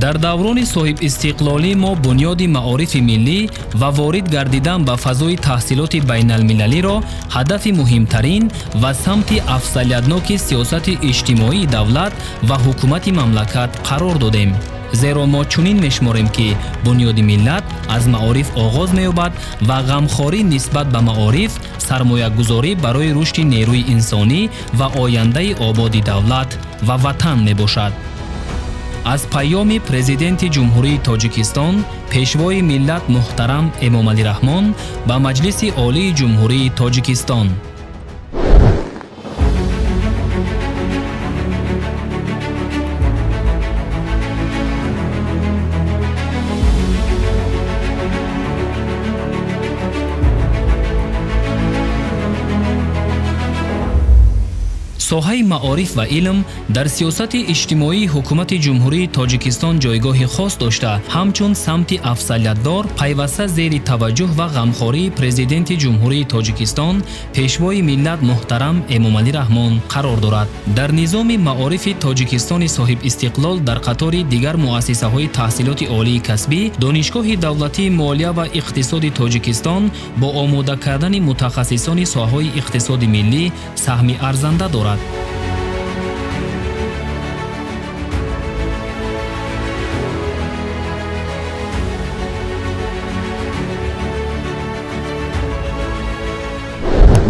Дар даврони соҳибистиқлолӣ мо бунёди маорифи миллӣ ва ворид гардидан ба фазои таҳсилоти байналмилалиро ҳадафи муҳимтарин ва самти афзалиятноки сиёсати иҷтимоии давлат ва ҳукумати мамлакат қарор додем. Зеро мо чунин мешуморем, ки бунёди миллат аз маориф оғоз меёбад ва ғамхорӣ нисбат ба маориф сармоягузорӣ барои рушди нерӯи инсонӣ ва ояндаи ободи давлат ва ватан мебошад. Аз паёми Президенти Ҷумҳурии Тоҷикистон, Пешвои миллат муҳтарам Эмомалӣ Раҳмон ба Маҷлиси Олии Ҷумҳурии Тоҷикистон. Соҳаи маориф ва илм дар сиёсати иҷтимоии ҳукумати Ҷумҳурии Тоҷикистон ҷойгоҳи хос дошта, ҳамчун самти афзалиятдор пайваста зери таваҷҷӯҳ ва ғамхории Президенти Ҷумҳурии Тоҷикистон, Пешвои миллат муҳтарам Эмомалӣ Раҳмон қарор дорад. Дар низоми маорифи Тоҷикистони соҳибистиқлол дар қатори дигар муассисаҳои таҳсилоти олии касбӣ, Донишгоҳи давлатии молия ва иқтисоди Тоҷикистон бо омода кардани мутахассисони соҳаҳои иқтисоди миллӣ саҳми арзанда дорад.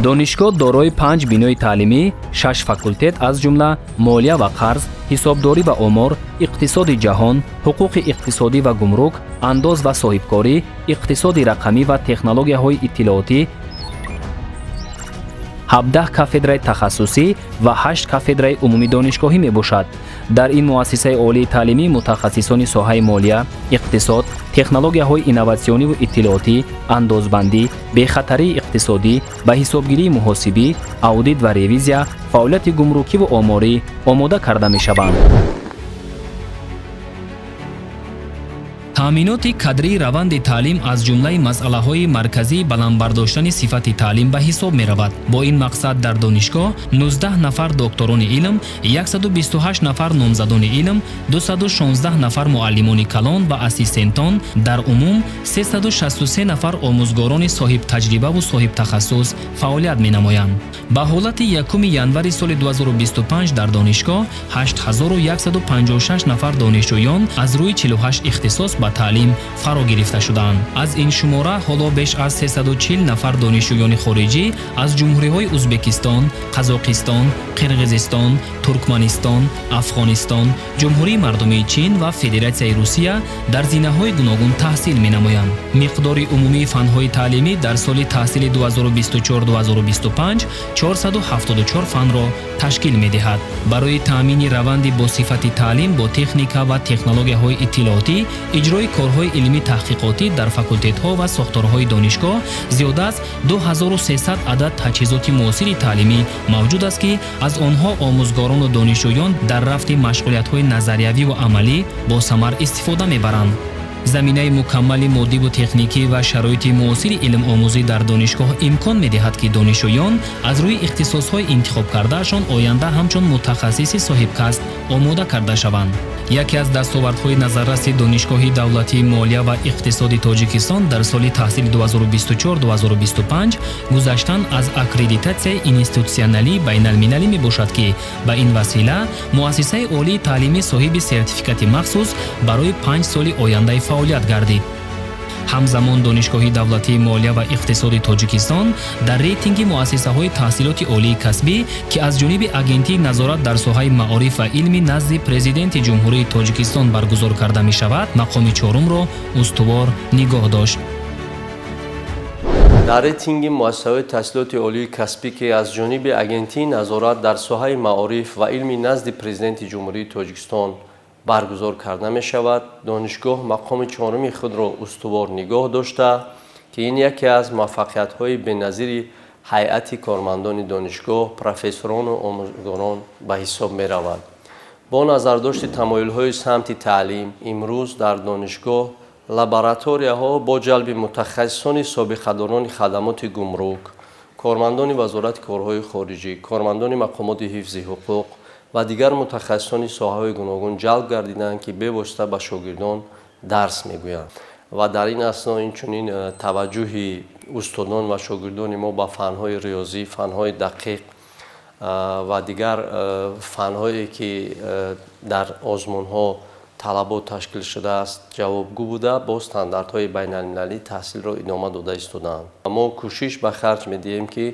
Донишгоҳ дорои 5 бинои таълимӣ, 6 факултет аз ҷумла молия ва қарз, ҳисобдорӣ ва омор, иқтисоди ҷаҳон, ҳуқуқи иқтисодӣ ва гумрук, андоз ва соҳибкорӣ, иқтисоди рақамӣ ва технологияҳои иттилоотӣ, 17 кафедраи тахассусӣ ва 8 кафедраи умумидонишгоҳӣ мебошад. Дар ин муассисаи олии таълимӣ мутахассисони соҳаи молия, иқтисод, технологияҳои инноватсиониву иттилоотӣ, андозбандӣ, бехатарии иқтисодӣ, ба ҳисобгирии муҳосибӣ, аудит ва ревизия, фаъолияти гумрукиву оморӣ омода карда мешаванд. Таъминоти кадрии раванди таълим аз ҷумлаи масъалаҳои марказии баланд бардоштани сифати таълим ба ҳисоб меравад. Бо ин мақсад дар донишгоҳ 19 нафар докторони илм, 128 нафар номзадони илм, 216 нафар муаллимони калон ва ассистентон, дар умум 363 нафар омӯзгорони соҳибтаҷрибаву соҳибтахассус фаъолият менамоянд. Ба ҳолати 1 январи соли 2025 дар донишгоҳ 8156 нафар донишҷӯён аз рӯи 48 ихтисос ба таълим фаро гирифта шудаанд. Аз ин шумора ҳоло беш аз 340 нафар донишҷӯёни хориҷӣ аз ҷумҳуриҳои Узбекистон, Қазоқистон, Қирғизистон, Туркманистон, Афғонистон, Ҷумҳурии Мардумии Чин ва Федератсияи Русия дар зинаҳои гуногун таҳсил менамоянд. Миқдори умумии фанҳои таълимӣ дар соли таҳсили 2024-2025 474 фанро ташкил медиҳад. Барои таъмини раванди босифати таълим бо техника ва технологияҳои иттилоотӣ, иҷрои корҳои илмӣ таҳқиқотӣ дар факултетҳо ва сохторҳои донишгоҳ зиёда аз 2300 адад таҷҳизоти муосири таълимӣ мавҷуд аст, ки аз онҳо омӯзгорону донишҷӯён дар рафти машғулиятҳои назариявиву амалӣ босамар истифода мебаранд. Заминаи мукаммали моддиву техникӣ ва шароити муосири илмомӯзӣ дар донишгоҳ имкон медиҳад, ки донишҷӯён аз рӯи ихтисосҳои интихобкардаашон оянда ҳамчун мутахассиси соҳибкасб омода карда шаванд. Яке аз дастовардҳои назарраси Донишгоҳи давлатии молия ва иқтисоди Тоҷикистон дар соли таҳсили 2024-2025 гузаштан аз аккредитатсияи институтсионалии байналмилалӣ мебошад, ки ба ин васила муассисаи олии таълимӣ соҳиби сертификати махсус барои 5 соли ояндаи фаъолият гардид. Ҳамзамон Донишгоҳи давлатии молия ва иқтисоди Тоҷикистон дар рейтинги муассисаҳои таҳсилоти олии касбӣ, ки аз ҷониби Агентии назорат дар соҳаи маориф ва илми назди Президенти Ҷумҳурии Тоҷикистон баргузор карда мешавад, мақоми чорумро устувор нигоҳ дошт. Дар рейтинги муассисаҳои таҳсилоти олии касбӣ, ки аз ҷониби Агентии назорат дар соҳаи маориф ва илми назди Президенти Ҷумҳурии Тоҷикистон баргузор карда мешавад, донишгоҳ мақоми чоруми худро устувор нигоҳ дошта, ки ин яке аз муваффақиятҳои беназири ҳайати кормандони донишгоҳ, профессорону омӯзгорон ба ҳисоб меравад. Бо назардошти тамоюлҳои самти таълим, имрӯз дар донишгоҳ лабораторияҳо бо ҷалби мутахассисони собиқадорони хадамоти гумрук, кормандони Вазорати корҳои хориҷӣ, кормандони мақомоти ҳифзи ҳуқуқ ва дигар мутахассисони соҳаҳои гуногун ҷалб гардиданд, ки бевосита ба шогирдон дарс мегӯянд. Ва дар ин асно инчунин таваҷҷӯҳи устодон ва шогирдони мо ба фанҳои риёзӣ, фанҳои дақиқ ва дигар фанҳое, ки дар озмунҳо талабот ташкил шудааст, ҷавобгӯ буда, бо стандартҳои байналмилалӣ таҳсилро идома дода истодаанд. Мо кӯшиш ба харҷ медиҳем, ки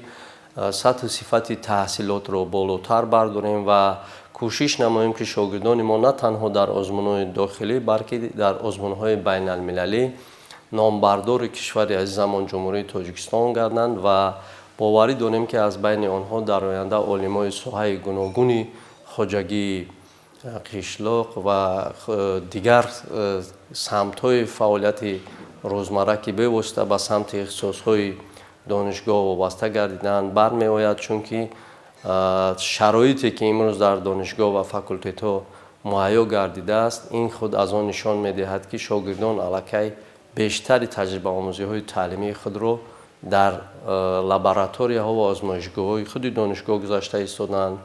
сатҳу сифати таҳсилотро болотар бардорем ва кӯшиш намоем, ки шогирдони мо на танҳо дар озмунҳои дохилӣ, балки дар озмунҳои байналмилалӣ номбардори кишвари азизамон Ҷумҳурии Тоҷикистон гарданд ва боварӣ дорем, ки аз байни онҳо дар оянда олимои соҳаи гуногуни хоҷагии қишлоқ ва дигар самтҳои фаъолияти рӯзмарра, ки бевосита ба самти ихтисосҳои донишгоҳ вобаста гардиданд, бармеояд, чунки шароите, ки имрӯз дар донишгоҳ ва факултетҳо муҳайё гардидааст, ин худ аз он нишон медиҳад, ки шогирдон аллакай бештари таҷрибаомӯзиҳои таълимии худро дар лабораторияҳо ва озмоишгоҳҳои худи донишгоҳ гузашта истодаанд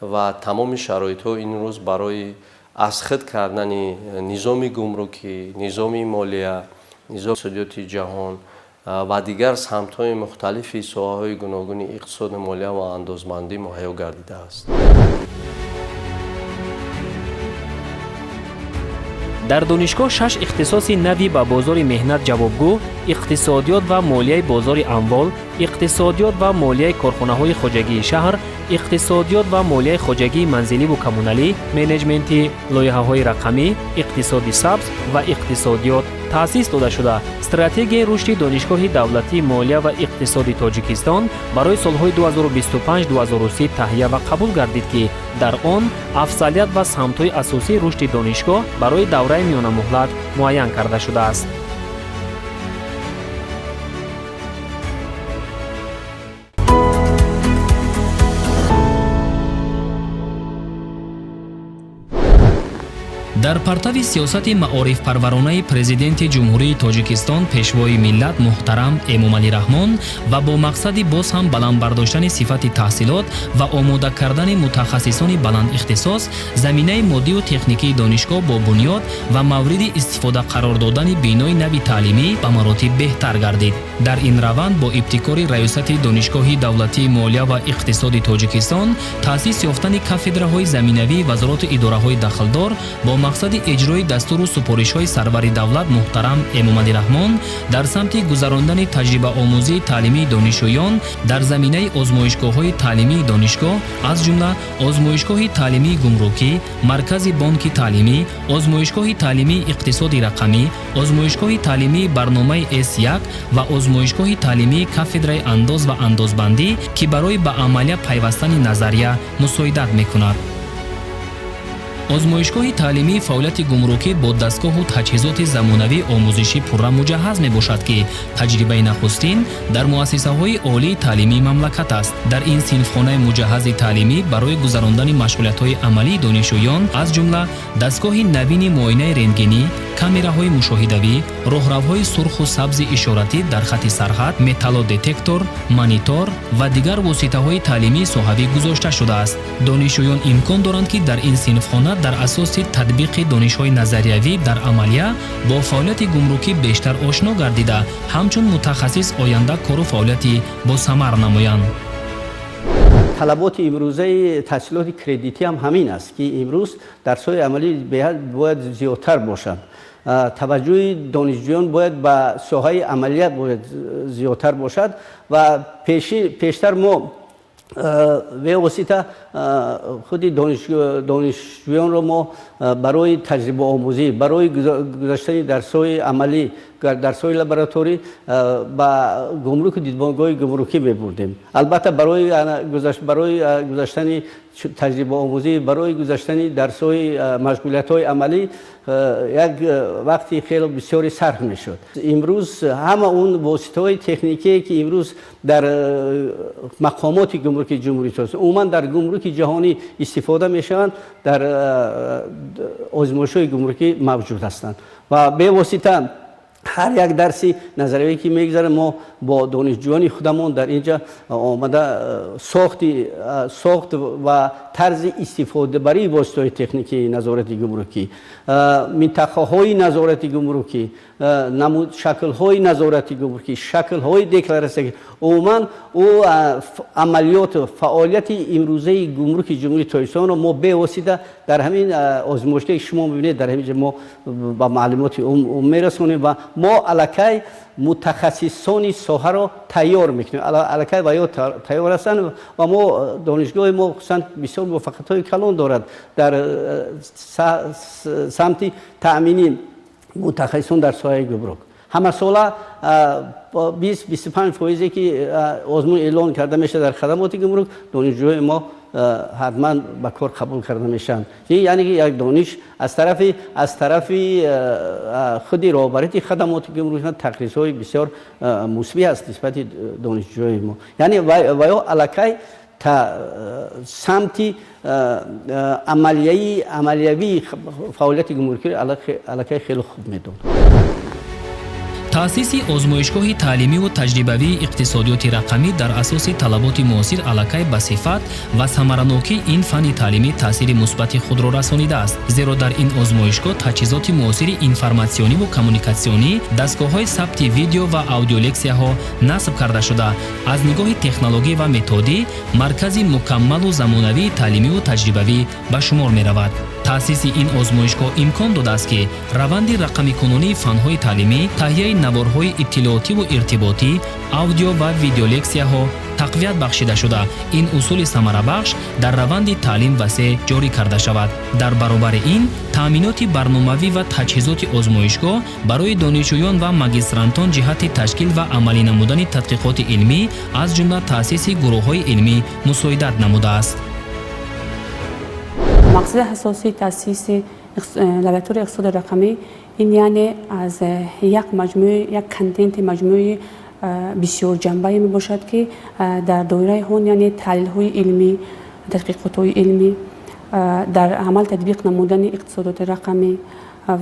ва тамоми шароитҳо ин рӯз барои аз худ кардани низоми гумрукӣ, низоми молия, низоми иқтисодиёти ҷаҳон ва дигар самтҳои мухталифи соҳаҳои гуногуни иқтисоди молия ва андозбандӣ муҳайё гардидааст. Дар донишгоҳ 6 ихтисоси нави ба бозори меҳнат ҷавобгӯ, иқтисодиёт ва молияи бозори амвол, иқтисодиёт ва молияи корхонаҳои хоҷагии шаҳр, иқтисодиёт ва молияи хоҷагии манзиливу коммуналӣ, менеҷменти лоиҳаҳои рақамӣ, иқтисоди сабз ва иқтисодиёт таъсис дода шуда. Стратегияи рушди Донишгоҳи давлатии молия ва иқтисоди Тоҷикистон барои солҳои 2025-2030 таҳия ва қабул гардид, ки дар он афзалият ва самтҳои асосии рушди донишгоҳ барои давраи миёнамуҳлат муайян карда шудааст. Дар партави сиёсати маорифпарваронаи Президенти Ҷумҳурии Тоҷикистон Пешвои миллат муҳтарам Эмомалӣ Раҳмон ва бо мақсади боз ҳам баланд бардоштани сифати таҳсилот ва омода кардани мутахассисони баландихтисос, заминаи моддию техникии донишгоҳ бо бунёд ва мавриди истифода қарор додани бинои нави таълимӣ ба маротиб беҳтар гардид. Дар ин раванд бо ибтикори Раёсати Донишгоҳи давлатии молия ва иқтисоди Тоҷикистон таъсис ёфтани кафедраҳои заминавии вазорату идораҳои дахлдор бо мақсади иҷрои дастуру супоришҳои сарвари давлат муҳтарам Эмомалӣ Раҳмон дар самти гузарондани таҷрибаомӯзии таълимии донишҷӯён дар заминаи озмоишгоҳҳои таълимии донишгоҳ, аз ҷумла озмоишгоҳи таълимии гумрукӣ, маркази бонки таълимӣ, озмоишгоҳи таълимии иқтисоди рақамӣ, озмоишгоҳи таълимии барномаи С1 ва озмоишгоҳи таълимии кафедраи андоз ва андозбандӣ, ки барои ба амалия пайвастани назария мусоидат мекунад. Озмоишгоҳи таълимии фаъолияти гумрукӣ бо дастгоҳу таҷҳизоти замонавии омӯзишӣ пурра муҷаҳҳаз мебошад, ки таҷрибаи нахустин дар муассисаҳои олии таълимии мамлакат аст. Дар ин синфхонаи муҷаҳҳази таълимӣ барои гузарондани машғулиятҳои амалии донишҷӯён, аз ҷумла дастгоҳи навини муоинаи рентгенӣ, камераҳои мушоҳидавӣ, роҳравҳои сурху сабзи ишоратӣ дар хати сарҳад, металлодетектор, монитор ва дигар воситаҳои таълимии соҳавӣ гузошта шудааст. Донишҷӯён имкон доранд, ки дар ин синфхона дар асоси татбиқи донишҳои назариявӣ дар амалия бо фаъолияти гумрукӣ бештар ошно гардида, ҳамчун мутахассис оянда кору фаъолияти босамар намоянд. Талаботи имрӯзаи таҳсилоти кредитӣ ҳам ҳамин аст, ки имрӯз дарсҳои амалӣ беҳад бояд зиёдтар бошанд. Таваҷҷӯҳи донишҷӯён бояд ба соҳаи амалият бояд зиёдтар бошад ва пештар мо бевосита худи донишҷӯёнро мо барои таҷрибаомӯзӣ, барои гузаштани дарсҳои амалӣ, дарсҳои лабораторӣ ба гумруку дидбонгоҳи гумрукӣ мебурдем. Албатта барои гузаштани таҷрибаомӯзӣ, барои гузаштани дарсҳои машғулиятҳои амалӣ як вақти хеле бисёре сарф мешуд. Имрӯз ҳама он воситаҳои техникие, ки имрӯз дар мақомоти гумруки Ҷумҳурии Тоҷикистон, умуман дар гумруки ҷаҳонӣ истифода мешаванд, дар озмоишҳои гумрукӣ мавҷуд ҳастанд ва бевосита ҳар як дарси назариявӣ, ки мегузарем, мо Бо донишҷӯёни худамон дар инҷа омада сохт ва тарзи истифодабарии воситаҳои техникии назорати гумрукӣ, минтақаҳои назорати гумрукӣ, шаклҳои назорати гумрукӣ, шаклҳои декларатсия, умуман ӯ амалиёту фаъолияти имрӯзаи гумруки Ҷумҳурии Тоҷикистонро мо бевосита дар ҳамин озмоишгоҳе, ки шумо мебинед, дар ҳамин ҷо мо ба маълумоти ум мерасонем ва мо аллакай мутахассисони соҳаро тайёр мекунем. Аллакай ва ё тайёр ҳастанд ва мо донишгоҳи мо хусусан бисёр муваффақиятҳои калон дорад дар самти таъмини мутахассисон дар соҳаи гумрук. Ҳамасола 20-25 фоизе, ки озмун эълон карда мешавад дар хадамоти гумрук, донишҷӯи мо ҳатман ба кор қабул карда мешаванд. Яъне ки як дониш аз тарафи худи роҳбарияти хадамоти гумрук тақризҳои бисёр мусбӣ аст нисбати донишҷӯи мо. Яъне ва ё аллакай та самти амалиявии фаъолияти гумрукиро аллакай хеле хуб медонад. Таъсиси озмоишгоҳи таълимиву таҷрибавии иқтисодиёти рақамӣ дар асоси талаботи муосир аллакай ба сифат ва самаранокии ин фанни таълимӣ таъсири мусбати худро расонидааст, зеро дар ин озмоишгоҳ таҷҳизоти муосири информатсиониву коммуникатсионӣ, дастгоҳҳои сабти видео ва аудиолексияҳо насб карда шуда, аз нигоҳи технологӣ ва методӣ маркази мукаммалу замонавии таълимиву таҷрибавӣ ба шумор меравад. Таъсиси ин озмоишгоҳ имкон додааст, ки раванди рақамикунонии фанҳои таълимӣ, таҳияи наворҳои иттилоотиву иртиботӣ, аудио ва видеолексияҳо тақвият бахшида шуда, ин усули самарабахш дар раванди таълим васеъ ҷорӣ карда шавад. Дар баробари ин, таъминоти барномавӣ ва таҷҳизоти озмоишгоҳ барои донишҷӯён ва магистрантон ҷиҳати ташкил ва амалӣ намудани тадқиқоти илмӣ, аз ҷумла таъсиси гурӯҳҳои илмӣ мусоидат намудааст. Мақсади асосии таъсиси лабораторияи иқтисоди рақамӣ ин, яъне, аз як маҷмӯи, як контенти маҷмӯи бисёрҷанбае мебошад, ки дар доираи он, яъне, таҳлилҳои илмӣ, тадқиқотҳои илмӣ, дар амал татбиқ намудани иқтисодоти рақамӣ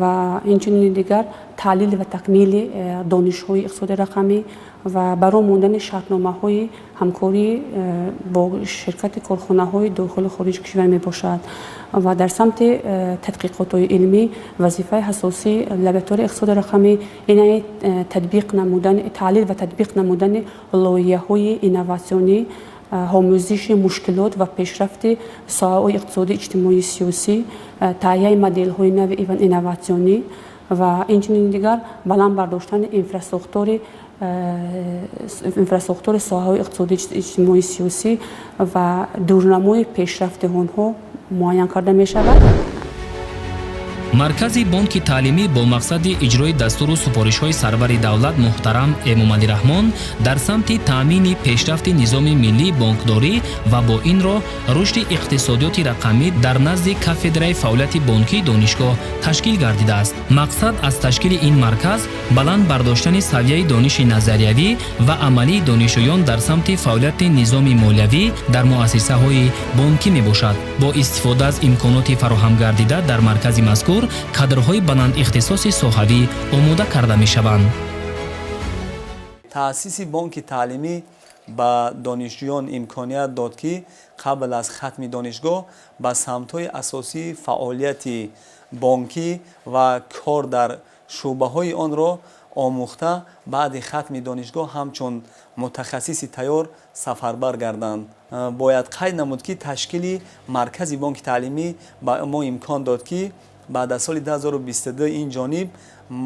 ва инчунин дигар таҳлил ва такмили донишҳои иқтисоди рақамӣ ва баро мондани шартномаҳои ҳамкорӣ бо ширкати корхонаҳои дохилу хориҷи кишвар мебошад. Ва дар самти тадқиқотҳои илмӣ вазифаи асосии лабораторияи иқтисоди рақамӣ ин, яъне, татбиқ намудани, таҳлил ва татбиқ намудани лоиҳаҳои инноватсионӣ, омӯзиши мушкилот ва пешрафти соҳаҳои иқтисодӣ, иҷтимоӣ, сиёсӣ, таҳияи моделҳои нави инноватсионӣ ва инчунин дигар баланд бардоштани инфрасохтори соҳаҳои иқтисодӣ, иҷтимоӣ, сиёсӣ ва дурнамои пешрафти онҳо муайян карда мешавад. Маркази бонки таълимӣ бо мақсади иҷрои дастуру супоришҳои сарвари давлат муҳтарам Эмомалӣ Раҳмон дар самти таъмини пешрафти низоми миллии бонкдорӣ ва бо ин роҳ рушди иқтисодиёти рақамӣ дар назди кафедраи фаъолияти бонкии донишгоҳ ташкил гардидааст. Мақсад аз ташкили ин марказ баланд бардоштани савияи дониши назариявӣ ва амалии донишҷӯён дар самти фаъолияти низоми молиявӣ дар муассисаҳои бонкӣ мебошад. Бо истифода аз имконоти фароҳамгардида дар маркази мазкур кадрҳои баландихтисоси соҳавӣ омода карда мешаванд. Таъсиси бонки таълимӣ ба донишҷӯён имконият дод, ки қабл аз хатми донишгоҳ ба самтҳои асосии фаъолияти бонкӣ ва кор дар шӯъбаҳои онро омӯхта, баъди хатми донишгоҳ ҳамчун мутахассиси тайёр сафарбар гарданд. Бояд қайд намуд, ки ташкили маркази бонки таълимӣ ба мо имкон дод, ки баъд аз соли 2022 ин ҷониб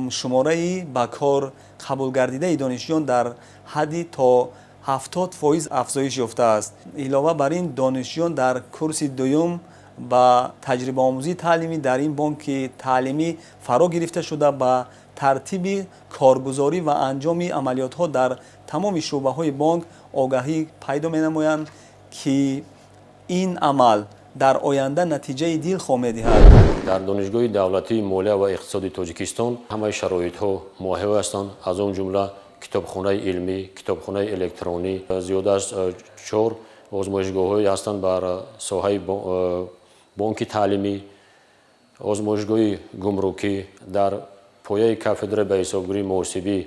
шумораи ба кор қабулгардидаи донишҷӯён дар ҳадди то 70% афзоиш ёфтааст. Илова бар ин, донишҷӯён дар курси дуюм ба таҷрибаомӯзии таълимӣ дар ин бонки таълимӣ фаро гирифта шуда, ба тартиби коргузорӣ ва анҷоми амалиётҳо дар тамоми шӯъбаҳои бонк огаҳӣ пайдо менамоянд, ки ин амал дар оянда натиҷаи дилхоҳ медиҳад. Дар Донишгоҳи давлатии молия ва иқтисоди Тоҷикистон ҳамаи шароитҳо муҳайё ҳастанд, аз он ҷумла китобхонаи илмӣ, китобхонаи электронӣ, зиёда аз чор озмоишгоҳҳое ҳастанд бар соҳаи бонки таълимӣ, озмоишгоҳи гумрукӣ, дар пояи кафедраи ба ҳисобгирии муҳосибӣ,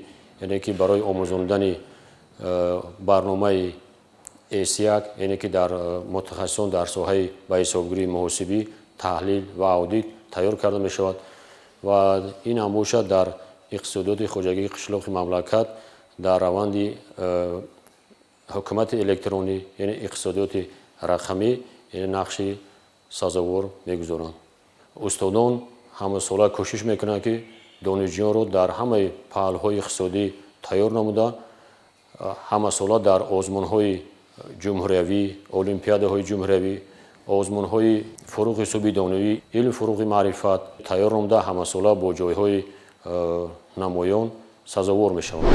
яъне ки барои омӯзондани Барномаи S1, яъне ки дар мутахассисон дар соҳаи ба ҳисобгирии муҳосибӣ, таҳлил ва аудит тайёр карда мешавад ва ин ҳам бошад дар иқтисодиёти хоҷагии қишлоқи мамлакат дар раванди ҳукумати электронӣ, яъне иқтисодиёти рақамӣ, яъне нақши сазовор мегузоранд. Устодон ҳамасола кӯшиш мекунанд, ки донишҷӯёнро дар ҳамаи паҳлӯҳои иқтисодӣ тайёр намуда, ҳамасола дар озмунҳои ҷумҳуриявӣ, олимпиадаҳои ҷумҳуриявӣ, озмунҳои фуруғи субҳи доноӣ, илм фуруғи маърифат тайёр намуда, ҳамасола бо ҷойҳои намоён сазовор мешаванд.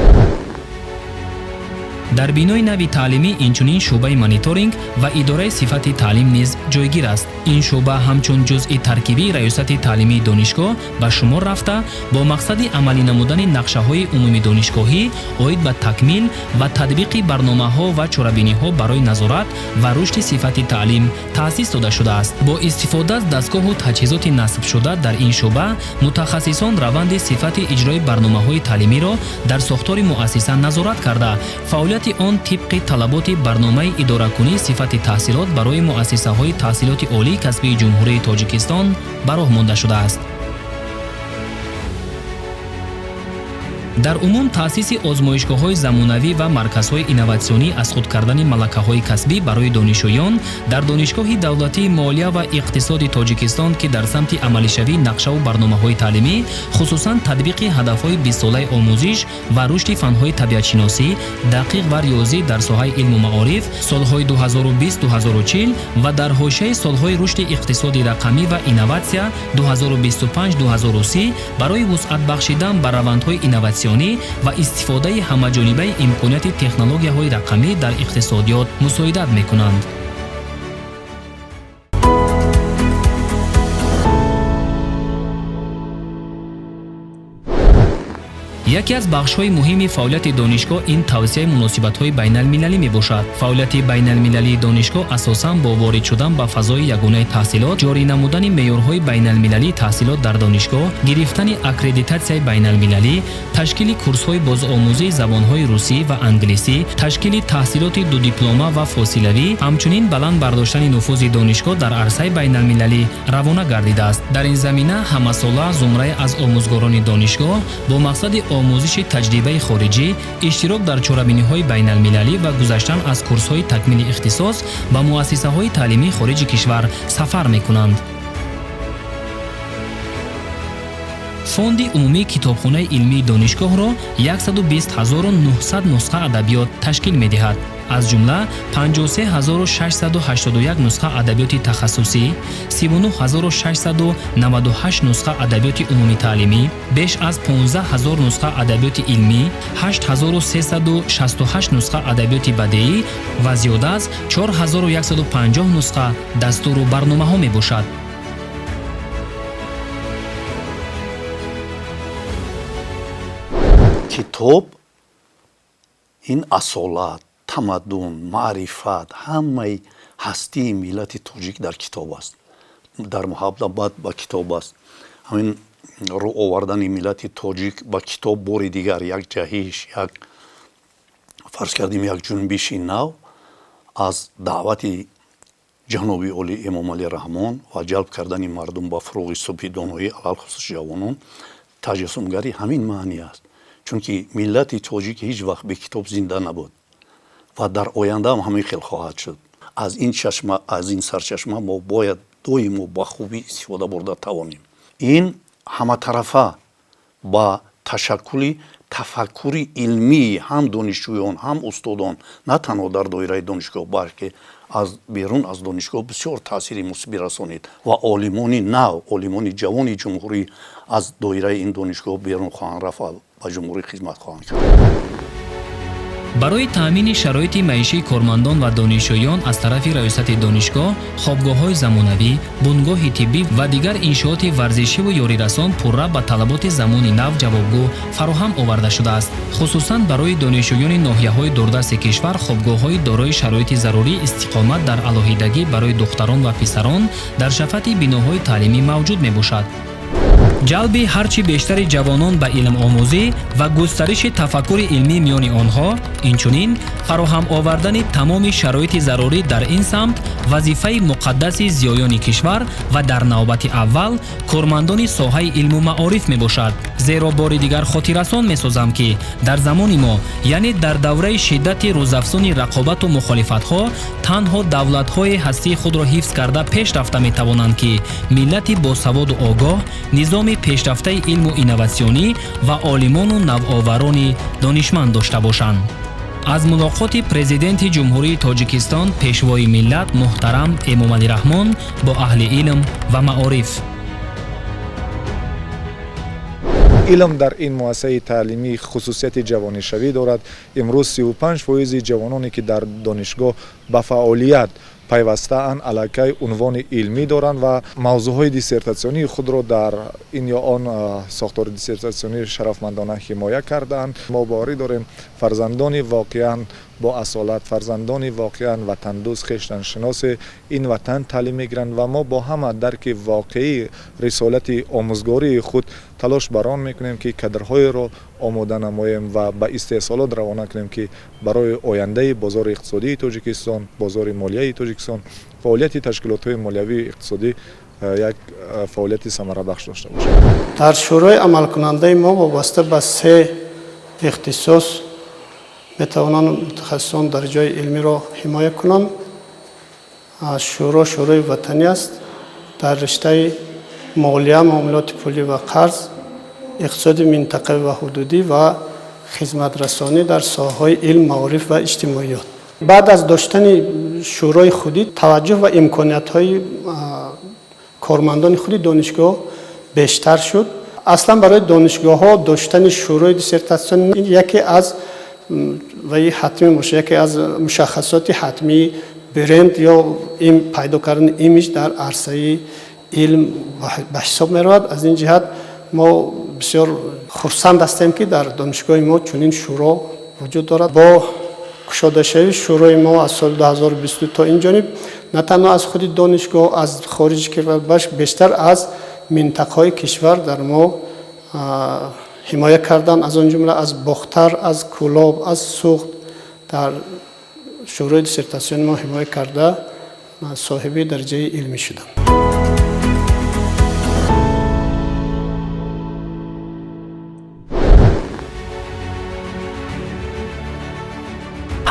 Дар бинои нави таълимӣ инчунин шӯъбаи мониторинг ва идораи сифати таълим низ ҷойгир аст. Ин шӯъба ҳамчун ҷузъи таркибии раёсати таълимии донишгоҳ ба шумор рафта, бо мақсади амалӣ намудани нақшаҳои умумидонишгоҳӣ оид ба такмил ва татбиқи барномаҳо ва чорабиниҳо барои назорат ва рушди сифати таълим таъсис дода шудааст. Бо истифода аз дастгоҳу таҷҳизоти насбшуда дар ин шӯъба мутахассисон раванди сифати иҷрои барномаҳои таълимиро дар сохтори муассиса назорат карда, фаъолияти он тибқи талаботи барномаи идоракунии сифати таҳсилот барои муассисаҳои таҳсилоти олии касбии Ҷумҳурии Тоҷикистон ба роҳ монда шудааст. Дар умум таъсиси озмоишгоҳҳои замонавӣ ва марказҳои инноватсионӣ аз худ кардани малакаҳои касбӣ барои донишҷӯён дар Донишгоҳи давлатии молия ва иқтисоди Тоҷикистон, ки дар самти амалишавии нақшаву барномаҳои таълимӣ, хусусан татбиқи ҳадафҳои бистсолаи омӯзиш ва рушди фанҳои табиатшиносӣ, дақиқ ва риёзӣ дар соҳаи илму маориф солҳои 2020-2040 ва дар ҳошияи солҳои рушди иқтисоди рақамӣ ва инноватсия 2025-2030 барои вусъат бахшидан ба равандҳои инноватсионӣ ва истифодаи ҳамаҷонибаи имконияти технологияҳои рақамӣ дар иқтисодиёт мусоидат мекунанд. Яке аз бахшҳои муҳими фаъолияти донишгоҳ ин тавсияи муносибатҳои байналмилалӣ мебошад. Фаъолияти байналмилалии донишгоҳ асосан бо ворид шудан ба фазои ягонаи таҳсилот, ҷорӣ намудани меъёрҳои байналмилалии таҳсилот дар донишгоҳ, гирифтани аккредитатсияи байналмилалӣ, ташкили курсҳои бозомӯзии забонҳои русӣ ва англисӣ, ташкили таҳсилоти дудиплома ва фосилавӣ, ҳамчунин баланд бардоштани нуфузи донишгоҳ дар арсаи байналмилалӣ равона гардидааст. Дар ин замина ҳамасола зумрае аз омӯзгорони донишгоҳ бо мақсади омӯзиши таҷрибаи хориҷӣ, иштирок дар чорабиниҳои байналмилалӣ ва гузаштан аз курсҳои такмили ихтисос ба муассисаҳои таълимии хориҷи кишвар сафар мекунанд. Фонди умумии китобхонаи илмии донишгоҳро 120 900 нусха адабиёт ташкил медиҳад. Аз ҷумла 53681 нусха адабиёти тахассусӣ, 39698 нусха адабиёти умумитаълимӣ, беш аз 15 000 нусха адабиёти илмӣ, 8368 нусха адабиёти бадеӣ ва зиёда аз 4150 нусха дастуру барномаҳо мебошад. Китоб ин асолат, тамаддун, маърифат, ҳамаи ҳастии миллати тоҷик дар китоб аст, дар муҳаббат ба китоб аст. Ҳамин рӯ овардани миллати тоҷик ба китоб бори дигар як ҷаҳиш, як фарз кардем як ҷунбиши нав аз даъвати ҷаноби олӣ Эмомалӣ Раҳмон ва ҷалб кардани мардум ба фуруғи субҳи доноӣ, алалхусус ҷавонон, таҷассумгари ҳамин маъни аст. Чунки миллати тоҷик ҳеҷ вақт бе китоб зинда набуд ва дар оянда ҳам ҳамин хел хоҳад шуд. Аз ин чашма, аз ин сарчашма мо бояд доимо ба хубӣ истифода бурда тавонем. Ин ҳаматарафа ба ташаккули тафаккури илмии ҳам донишҷӯён, ҳам устодон на танҳо дар доираи донишгоҳ, балки аз берун аз донишгоҳ бисёр таъсири мусбӣ расонид ва олимони нав, олимони ҷавони ҷумҳурӣ аз доираи ин донишгоҳ берун хоҳанд рафт ва ба ҷумҳурӣ хизмат хоҳанд кард. Барои таъмини шароити маишии кормандон ва донишҷӯён аз тарафи раёсати донишгоҳ хобгоҳҳои замонавӣ, бунгоҳи тиббӣ ва дигар иншооти варзишиву ёрирасон пурра ба талаботи замони нав ҷавобгӯ фароҳам оварда шудааст. Хусусан барои донишҷӯёни ноҳияҳои дурдасти кишвар хобгоҳҳои дорои шароити зарурӣ истиқомат дар алоҳидагӣ барои духтарон ва писарон дар шафати биноҳои таълимӣ мавҷуд мебошад. Ҷалби ҳарчи бештари ҷавонон ба илмомӯзӣ ва густариши тафаккури илмӣ миёни онҳо, инчунин фароҳам овардани тамоми шароити зарурӣ дар ин самт вазифаи муқаддаси зиёёни кишвар ва дар навбати аввал кормандони соҳаи илму маориф мебошад. Зеро бори дигар хотиррасон месозам, ки дар замони мо, яъне дар давраи шиддати рӯзафзуни рақобату мухолифатҳо, танҳо давлатҳои ҳастии худро ҳифз карда пеш рафта метавонанд, ки миллати босаводу огоҳ, низоми пешрафтаи илму инноватсионӣ ва олимону навоварони донишманд дошта бошанд. Аз мулоқоти Президенти Ҷумҳурии Тоҷикистон, Пешвои миллат муҳтарам Эмомалӣ Раҳмон бо аҳли илм ва маориф. Илм дар ин муассисаи таълимӣ хусусияти ҷавонишавӣ дорад. Имрӯз 35% ҷавононе, ки дар донишгоҳ ба фаъолият пайвастаанд, аллакай унвони илмӣ доранд ва мавзӯъҳои диссертатсионии худро дар ин ё он сохтори диссертатсионӣ шарафмандона ҳимоя кардаанд. Мо боварӣ дорем, фарзандони воқеан бо асолат, фарзандони воқеан ватандӯст, хештаншиноси ин ватан таълим мегиранд ва мо бо ҳама дарки воқеии рисолати омӯзгории худ талош бар он мекунем, ки кадрҳоеро омода намоем ва ба истеҳсолот равона кунем, ки барои ояндаи бозори иқтисодии Тоҷикистон, бозори молияи Тоҷикистон, фаъолияти ташкилотҳои молиявии иқтисодӣ як фаъолияти самарабахш дошта бошад. Дар шӯрои амалкунандаи мо вобаста ба се ихтисос метавонанд мутахассисон дараҷаи илмиро ҳимоя кунанд. Шӯро шӯрои ватанӣ аст. Дар риштаи молия, муомилоти пулӣ ва қарз, иқтисоди минтақавӣ ва ҳудудӣ ва хизматрасонӣ дар соҳаҳои илм, маориф ва иҷтимоиёт. Баъд аз доштани шӯрои худӣ таваҷҷӯҳ ва имкониятҳои кормандони худи донишгоҳ бештар шуд. Аслан барои донишгоҳҳо доштани шӯрои диссертатсионӣ яке аз ваи ҳатмӣ мебошад, яке аз мушаххасоти ҳатмии бренд ё пайдо кардани имидж дар арсаи илм ба ҳисоб меравад. Аз ин ҷиҳат мо бисёр хурсанд ҳастем, ки дар донишгоҳи мо чунин шӯро вуҷуд дорад. Бо кушодашавии шӯрои мо аз соли 2022 то ин ҷониб на танҳо аз худи донишгоҳ, аз хориҷи кишвар, бештар аз минтақаҳои кишвар дар мо ҳимоя кардан, аз он ҷумла аз Бохтар, аз Кӯлоб, аз Суғд дар шӯрои диссертатсиони мо ҳимоя карда соҳиби дараҷаи илмӣ шуданд.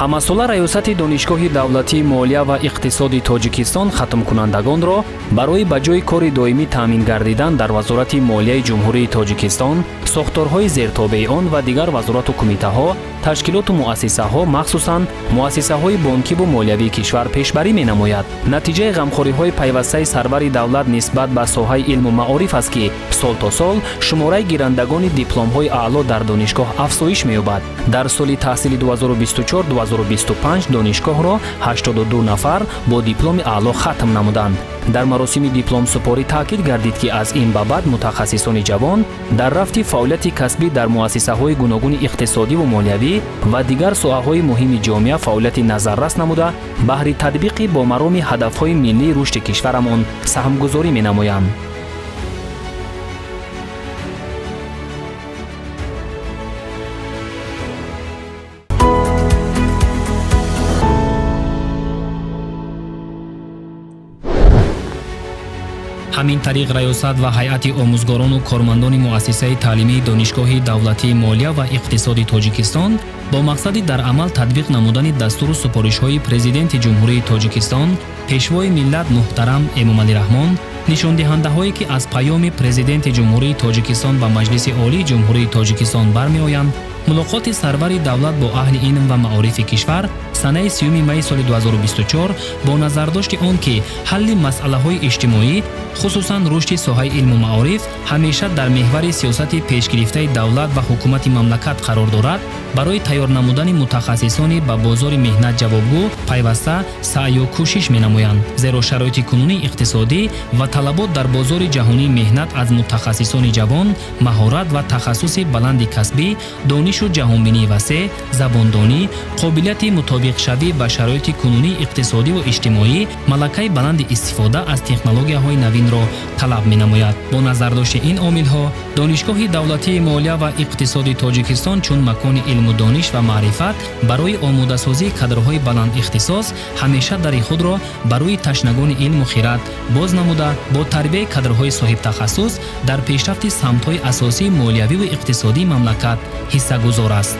Ҳамасола Раёсати Донишгоҳи давлатии молия ва иқтисоди Тоҷикистон хатмкунандагонро барои ба ҷои кори доимӣ таъмин гардидан дар Вазорати молияи Ҷумҳурии Тоҷикистон, сохторҳои зертобеи он ва дигар вазорату кумитаҳо, ташкилоту муассисаҳо, махсусан муассисаҳои бонкиву молиявии кишвар пешбарӣ менамояд. Натиҷаи ғамхориҳои пайвастаи сарвари давлат нисбат ба соҳаи илму маориф аст, ки сол то сол шумораи гирандагони дипломҳои аъло дар донишгоҳ афзоиш меёбад. Дар соли таҳсили 2024-2025 донишгоҳро 82 нафар бо дипломи аъло хатм намуданд. Дар маросими дипломсупорӣ таъкид гардид, ки аз ин ба баъд мутахассисони ҷавон дар рафти фаъолияти касбӣ дар муассисаҳои гуногуни иқтисодиву молиявӣ ва дигар соҳаҳои муҳими ҷомеа фаъолияти назаррас намуда, баҳри татбиқи бо мароми ҳадафҳои миллии рушди кишварамон саҳмгузорӣ менамоянд. Ҳамин тариқ раёсат ва ҳайати омӯзгорону кормандони муассисаи таълимии Донишгоҳи давлатии молия ва иқтисоди Тоҷикистон бо мақсади дар амал татбиқ намудани дастуру супоришҳои Президенти Ҷумҳурии Тоҷикистон, Пешвои миллат муҳтарам Эмомалӣ Раҳмон, нишондиҳандаҳое, ки аз паёми Президенти Ҷумҳурии Тоҷикистон ба Маҷлиси Олии Ҷумҳурии Тоҷикистон бармеоянд, мулоқоти сарвари давлат бо аҳли илм ва маорифи кишвар санаи 3 майи соли 2024 бо назардошти он, ки ҳалли масъалаҳои иҷтимоӣ, хусусан рушди соҳаи илму маориф ҳамеша дар меҳвари сиёсати пешгирифтаи давлат ва ҳукумати мамлакат қарор дорад, барои тайёр намудани мутахассисони ба бозори меҳнат ҷавобгӯ пайваста саъю кӯшиш менамоянд. Зеро шароити кунунии иқтисодӣ ва талабот дар бозори ҷаҳонии меҳнат аз мутахассисони ҷавон маҳорат ва тахассуси баланди касбӣ, дониш Донишу ҷаҳонбинии васеъ, забондонӣ, қобилияти мутобиқшавӣ ба шароити кунунии иқтисодиву иҷтимоӣ, малакаи баланди истифода аз технологияҳои навинро талаб менамояд. Бо назардошти ин омилҳо, Донишгоҳи давлатии молия ва иқтисоди Тоҷикистон чун макони илму дониш ва маърифат барои омодасозии кадрҳои баландихтисос ҳамеша дари худро барои ташнагони илму хирад боз намуда, бо тарбияи кадрҳои соҳибтахассус дар пешрафти самтҳои асосии молиявиву иқтисодии мамлакат ҳиссагузор аст.